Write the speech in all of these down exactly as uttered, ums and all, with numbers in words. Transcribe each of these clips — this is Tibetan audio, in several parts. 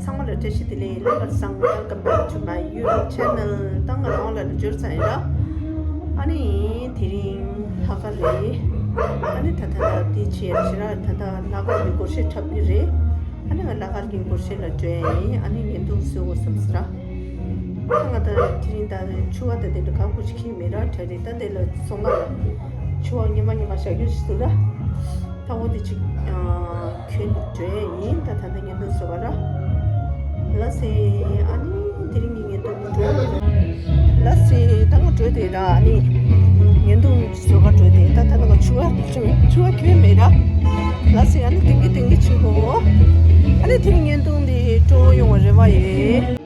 ཚང་མ་ལ་བཀྲ་ཤིས་བདེ་ལེགས། ལྷག་པར་སང་welcome back to my YouTube channel. ད་ང་རང་ལ་འབྱོར་ཚར་ཡིན་ར། ཨ་ནི་དེ་རིང་ལྷག་དཀར་རེད། ཨ་ནི་ད་ད་ད་དེ་བྱས་ཡ་ཞེ་ར། ད་ད་ལྷག་དཀར་གྱི་སྒོར་གཞས་འཁྲབ་ཀྱི་རེད། ཨ་ནི་ང་ལྷག་དཀར་གྱི་སྒོར་གཞས་ལ་འགྲོ་ཡ་ཡིན། ཨ་ནི་བརྙན་ཐུང་བཟོ་དགོས་བསམ་སོང་ར། ད་ང་ད་དེ་རིང་ད་ཆུ་བ་ད་དེ་འདྲ་ག་གུ་ཅིག་ཁྱིམ་མེད་ར། གྲ་རེད། ད་དེ་ལ་སོང་ན་ཆུ་བ་ཉི་མ་ཉི་མ་བཞག་རྒྱུ་ཞིག་འདུག་ར། ད་འོ་དེ་ཅིག་ཨ་གྱོན་འགྲོ་ཡ་ཡིན། ད་ད་ད་བརྙན་ཐུང་བཟོ་ག་ར། ལགས་སེ། ཨ་ནི་དེ་རིང་གི་བརྙན་ཐུང་འགྲོ་ཡ་ཡིན། ལགས་སེ། ད་ང་འགྲོ་དེ་ར། ཨ་ནི་བརྙན་ཐུང་བཟོ་ག་འགྲོ་དེ། ད་ད་ད་ང་ཆུ་བ་ཆུ་བ་གྱོན་མེད་ར། ལགས་སེ། ཨ་ནི་ཏིང་གི་ཏིང་གི་ཆུ་བོ། ཨ་ནི་དེ་རིང་བརྙན་ཐུང་འདི་སྤྲོ་བོ་ཡོང་བ་རེ་བ་ཡོད།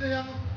དེ་ཡང་